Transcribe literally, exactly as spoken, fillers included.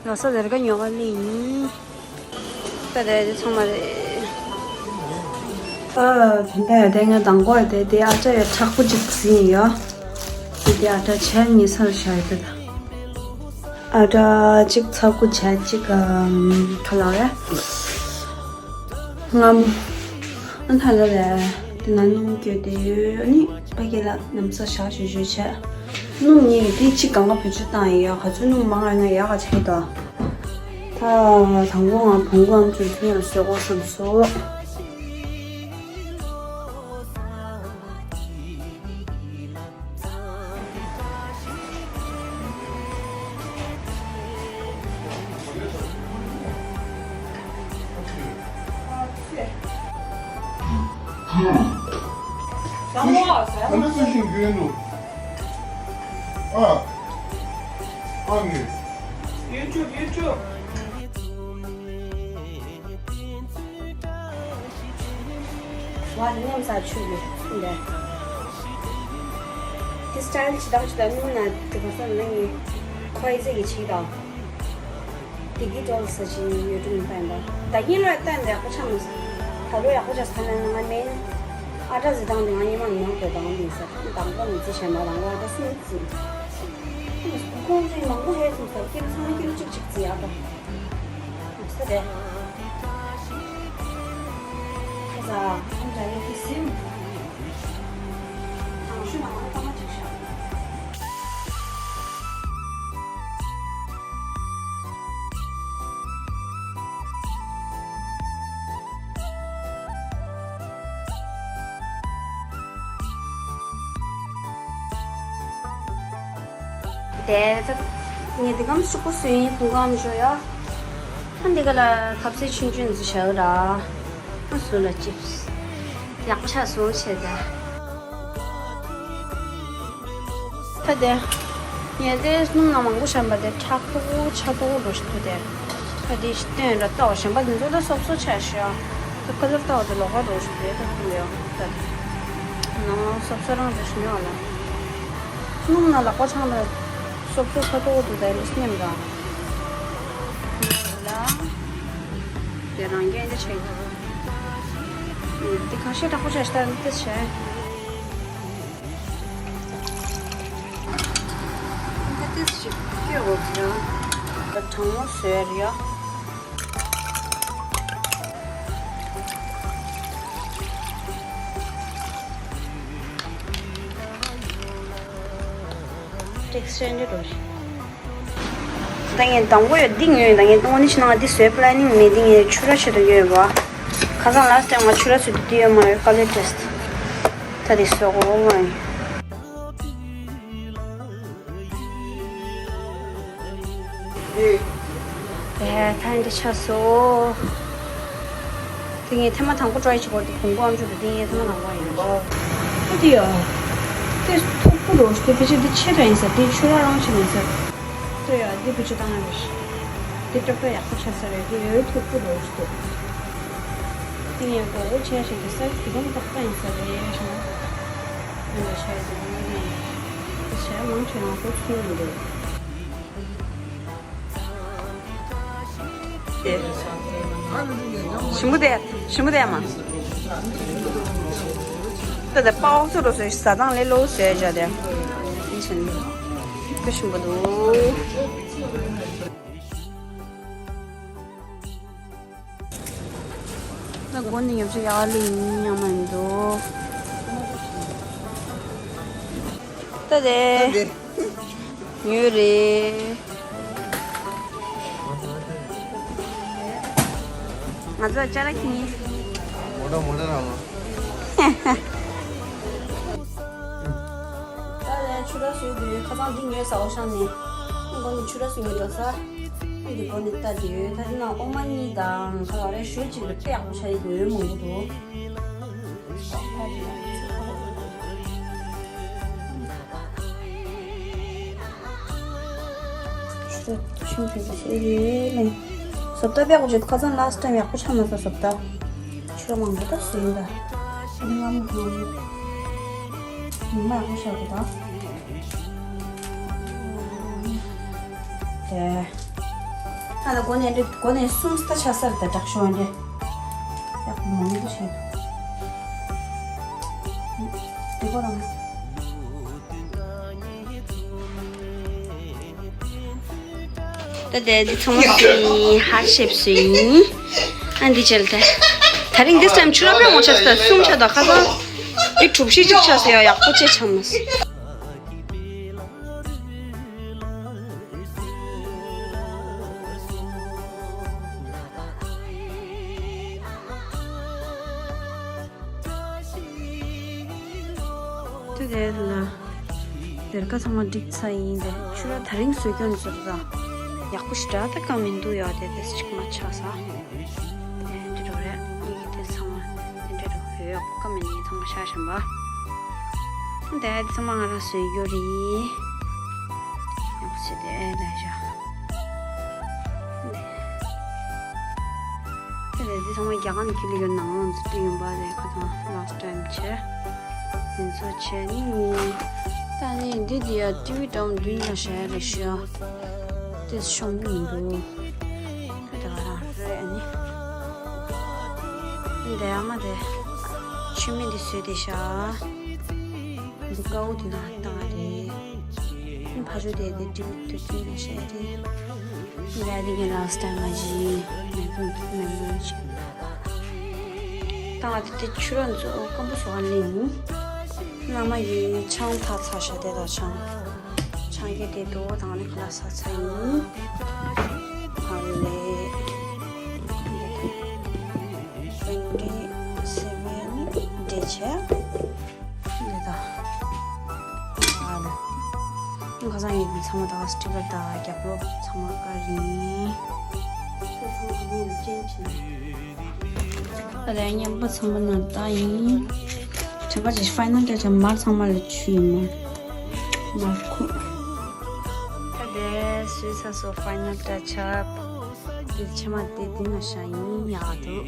ལོ་ས་དེར་ག་ཉོ་ག་ལེ་ཡིན། ད་དེ་དེ་ཚང་མ་རེད། ཨ་དེ་འདྲ་ཡོད་དེ་ངས་དང་པོ་དེ་དེ་ཨ་ཅག་ཡོད་མཁྲེགས་པོ་ཅིག་ཟིན་ཡོད། དེ་དེ་ཨ་ཅག་ཆ་ཉི་སར་བཞག་ཡོད་དེ། ཨ་ཅག་གཅིག་ཚ་ཁུ་ཆ་གཅིག་ག་ལ་རེད། ངམ། ཨ་ཐ་ལ་རེད། དེ་ན་སྣུམ་བསྐྱོད་དེ་ཡོད་ནི་པ་ཀེ་ལ་ནམ་ས་བཞག་ཞུ་ཞུ་བྱས། སྣུམ་གཉིས་ཀྱི་དེ་གཅིག་གང་ག་བེད་སྤྱོད་བཏང་ཡིན་ཡ། ག་ཚོད་སྣུམ་མང་ཡོད་ན་ཡག་ག་ཆེ་ད། ད་དང་པོ་ང་བོང་གུའམ་ཅུང་ཚོན་ཡང་བཟོས་གོ་བསམ་སོང་། ཟ་མོ་ཟ་མོ། ཨ། ཨ་ནི། YouTube YouTube། ང་ནི་མཉམ་ཟ་ཆུ་ཡོད་འདི། དེ་སི་ཊའིལ་ཇི་ལྟར་ཇི་ལྟར་སྣུམ་ན་དེ་ག་ས་ནི་ཁོའི་ཟེ་གི་ཆིག་དང་། དེ་གི་ཏོལ་ས་ཆི་ཡོད་དུ་མི་ཕན་པ། ད་གིན་ལ་བསྟན་ཏེ་ཡག་པོ་ཆགས་མི་སོང་། ད་ལོ་ཡག་པོ་ཆགས་ས་ནས་ང་མེད། ཨ་ཏྲ་ཟི་དང་དེ་ང་ཉི་མ་ནང་དུ་དང་དེ་ས་དང་པོ་མི་ཚེ་གཞན་པ་དང་ལོ་ཨ་ཏྲ་སུ་མི་ཚེ། ཁོང་ཚོས་མང་པོ་བྱས་སོང་ས་ཀིལ་ཚང་མ་ཀིལ་གཅིག་གཅིག་ཚེ་ཡག་པོ། ས་རེད། ཁ་ས་ཁམས་ཀྱ་ལེ་ཁི་སིམ། ཐང་ཤུ་མ་ལ་ཏ་མ་ཅིག་ཤ། དེ་ཚོ་ངས་འདི་གམ་ཤུག་པོ་བཟོས་ཡིན་བུང་གམ་བཟོ་ཡ། ཨ་འདི་ག་ལ་ཁབ་ཟས་ཆུང་ཆུང་འཛི་བྱ་གི་ར། ཨ་བཟོ་ལ་ཅིབས། ཡག་པོ་ཆགས་སོང་བྱས་ད། ད་དེ། ངས་དེ་སྣུམ་ནང་མང་པོ་བཤམས་པ་དེ་མཁྲེགས་པོ་ཆགས་མདོག་འགྲོ་ཞིག་འདུག་དེ། ད་དེ་སྟོན་ར་ལྟ་བ་གཞན་པ་འདི་ཚོ་ད་སོབ་སོབ་ཆགས་ཤག་ད་ཁ་ལར་ལྟ་བ་དེ་ལོགས་ཀ་འགྲོ་ཞིག་འདུག་ད་ཁུ་ལེའོ་ད། ནང་སོབ་སོབ་རང་འདྲ་ཞིག་ཉོ་བ་ལ། སྣུམ་ནང་ལག་པ་འཆང་ད། སོབ་སོབ་ཆགས་མདོག་འདུག་ད་རེས་སྙམ་དང་། ལ། དེ་རང་རྒྱན་འདི་ཆེ། འདི་ཁ་ཤས་དྲག་པོ་ཆགས་ཤག་ད་འདི་ཆེ། ཏིས་ཞིག་སྐྱོ་བོ་ཡ། གྲང་མོ་བཟོས་ཡ། ཏེག་སི་ཅར་འདི་འགྲོ་ཞིག་ད་ངས་དང་པོ་ཡོད་འདི་ཉོས་ཡོད། ད་ངས་དངོས་གནས་བྱས་ན་ང་འདི་བཟོའི་པི་ལེ་ནིང་མེད། འདི་ངས་ཕྱུ་ར་ཆེད་དུ་ཉོས་ཡོད་པ། ཁ་སང་ལ་སི་ཊི་ཊེམ་ང་ཕྱུ་ར་བཟོས་དུས་འདི་ཡོད་མ་རེད། ཀ་ལར་ཊེ་སི་ཊི། ད་འདི་བཟོ་དགོས་མ་ཡིན། ཨེ། ད་འདི་ཆགས་སོང་། དེ་ངས་ཐེངས་མ་དང་པོ་ཊི་རའེ་བྱེད་དགོས་དེ་བོང་གུ་ཨམ་ཅོག་དེ་ངས་ཐེངས་མ་དང་པོ་ཡིན། ཨོ་དེ་ཡ། དེ་མཐུག་པོ་རོ་ཞིག་དེ་ཕལ་ཆེར་དེ་ཆེ་དྲགས་ཡིན་ས། དེ་ཕྱུ་ར་རང་ཆེ་མིན་ས། དེ་ཡ་དེ་བེད་སྤྱོད་བཏང་ཡ་རེད། དེ་ཀྲོག་ཀྲོག་ཡག་པོ་ཆགས་ས་རེད། དེ་ཡོད་མཐུག་པོ་རོ་ཞིག་དེ། དེ་ངས་དགོས་རོ་ཆེ་ཞིག་དེ་ས་དེ་གོང་ཏག་ཏག་ཡིན་ས་རེད་ཤང་། ཨ་ནི་ཆ་ཡ་དེ་ངོ་ནས་དེ་ཆ་མང་ཆེ་རང་ཚོ་ཚུར་འདུག་ཞིམ་པོ་དེ། ཞིམ་པོ་དེ་མ། ད་དེ་པའོ་ཚོ་རོ་སོ་ཟ་སྟངས་ལས་ལོ་སོས་བྱ་དེ། དེ་ཞིམ་པོ་འདུག་ད་སྒོ་ནས་ཉོ་ཆ་ཡག་ལེ་ཡིན་ཡང་མ་འདུག་ད་དེ། ད་དེ། ཉོས་རེད། ང་ཚོ་ཅ་ལག་ཁྱེར་ནི། མོ་ཊ་མོ་ཊ་རང་ལ། ད་ལན་ཆུ་ར་སུའི་དུས་ཁ་སང་འདི་ཉོས་ས་འོ་ཤང་ནས། སྒོ་ནས་ཆུ་ར་སུ་ཉོས་འགྲོ་ས། འདི་སྒོ་ནས་ལྟ་དེ་ཡོད། ད་ནི་ན་འོ་མ་གཉིས་དང་ག་རེ་ཞོ་གཅིག་རེ་དཔེ་ཡག་པོ་ཆགས་ཡི་འདུག་ཡོད་མང་པོ་འདུག་ཆུ་ཆུང་ཆུང་ཆུང་ཆུང་རེད་ལེ། བཟོ་ལྟ་དཔེ་ཡག་པོ་བྱས། ཁ་སང་ལ་སི་ཊི་ཊེམ་ཡག་པོ་ཆགས་མ་སོང་བཟོ་ལྟ། ཆུ་ར་མང་པོ་ད་བཟོས་ཡིན་ད། ཨ་ནི་ང་མི་ཐང་ཡིན། ཉི་མ་ཡག་པོ་ཤར་གི་ད། དེ། ཨ་ད་གོ་ནས་འདི་གོ་ནས་གསུམ་ལྟ་ཆ་སར་ད་དྲག་ཤོས་འདི་ཡག་པོ་མང་པོ་བྱས་འདུག་འདི་གོ་རང་། ད་དེ་འདི་ཚང་མ་སུ་ཡིན་ཧར་ཤེབ་སུ་ཡིན། ཨ་འདི་བྱས་ལ་ད་ད་རིང་འདི་སམ་ཆུ་ར་མེད་ངོ་ཆ་ས་གསུམ་ཆ་ད་ཁ་སང་འདི་གྲུབ་ཤིག་ཅིག་ཆ་ས་ཡ་ཡག་པོ་ཅེ་ཆ་མ་སི། དེ་དེ་ལ་སྡེར་ཁ་ཚང་མ་བསྒྲིགས་ཚར་ཡིན་ཏེ་ཆུ་ར་ད་རིང་བཟོས་སྐྱོན་ཚོད་ད་ཡག་པོ་ཞེ་དྲག་ད་ཀ་མི་འདུག་ཡ་དེ་དེ་ཅིག་མ་ཆགས་ས། དེ་འདྲ་རེད། ཡི་གེ་དེ་ཚང་མ་དེ་འདྲ་རུ་ཡོད་ཀ་མི་ནི་ཚང་མ་ཤ་ཞིམ་པ། དེ་དེ་ཚང་མ་ང་རང་བཟོས་རྒྱུ་རེད། ཡག་པོ་བྱས་ཏེ་ལས་བཞག་དེ་ལས་དེ་ཚང་མ་རྒྱ་གར་ནས་ཁྱེར་ལ་ཡོད་ནང་ལོགས་ཚུད་ཡོང་པ་རེད། ཁ་སང་last time བྱས་འཛིན་བཟོ་བྱས་ནི་ནི་ད་ནི་འདི་དེ་ཡ་ཊི་ཝི་འགྲམ་མདུན་ལ་བཞག་ཡ་རེད་ཤག་དེ་ཤོང་གི་མི་འདུག་ད་ག་རང་རེད། ཨ་ནི་འདི་ཡ་མ་དེ་ཆུ་མིག་འདི་བཟོས་ཏེ་ཤག་འདི་དཀར་པོ་འདི་ནང་བཏང་བ་རེད། ཨ་ནི་ཕ་ཆུ་དེ་དེ་ཊི་ཝི་འདུག་ཅིག་ལ་བཞག་ཡ་རེད། འདི་ཡ་དེ་ངས་last time མ་བྱས་མེ་འབོད་མེ་འབོད་བྱས། ད་ང་དེ་དེ་ཆུ་ར་མཛོ་སྐམ་པོ་བཟོ་ག་ལེན་ཡིན། བླ་མ་ཡིས་ཆང་འཐག་ཚར་ཤག་དེ་དང་ཆང་། ཆང་གི་དེ་དོ་དང་ནི་ཁ་ལག་ཟ་ཚར་ཡིན། ཨ་ལེ། ཀེན་ཌི་སེ་ཝན་འདྲེ་བྱས། འདི་དང་། ཨ་ལེ། ཁ་སང་ཡིན་ཚང་མ་དང་སི་ཊི་ཀར་དང་རྒྱབ་ལོགས་ཚང་མ་དཀར་ཡིན། ཁ་སང་ག་ནས་ཅན་ཅན། ཨ་ལེ་མཉམ་པོ་ཚང་མ་ནང་ལྟ་ཡིན། དྲན་པ་ཅིག་ཕའི་ནལ་ཊ་ཆ་མར་ཚང་མ་ལ་ཆུ་ཡིན་མོ། མར་ཁུ། ད་དེ་སུས་ས་སོ་ཕའི་ནལ་ཊ་ཆ། དེ་ཕྱི་མ་དེ་དེ་ན་ཤ་ཡིན་ཡག་འདུག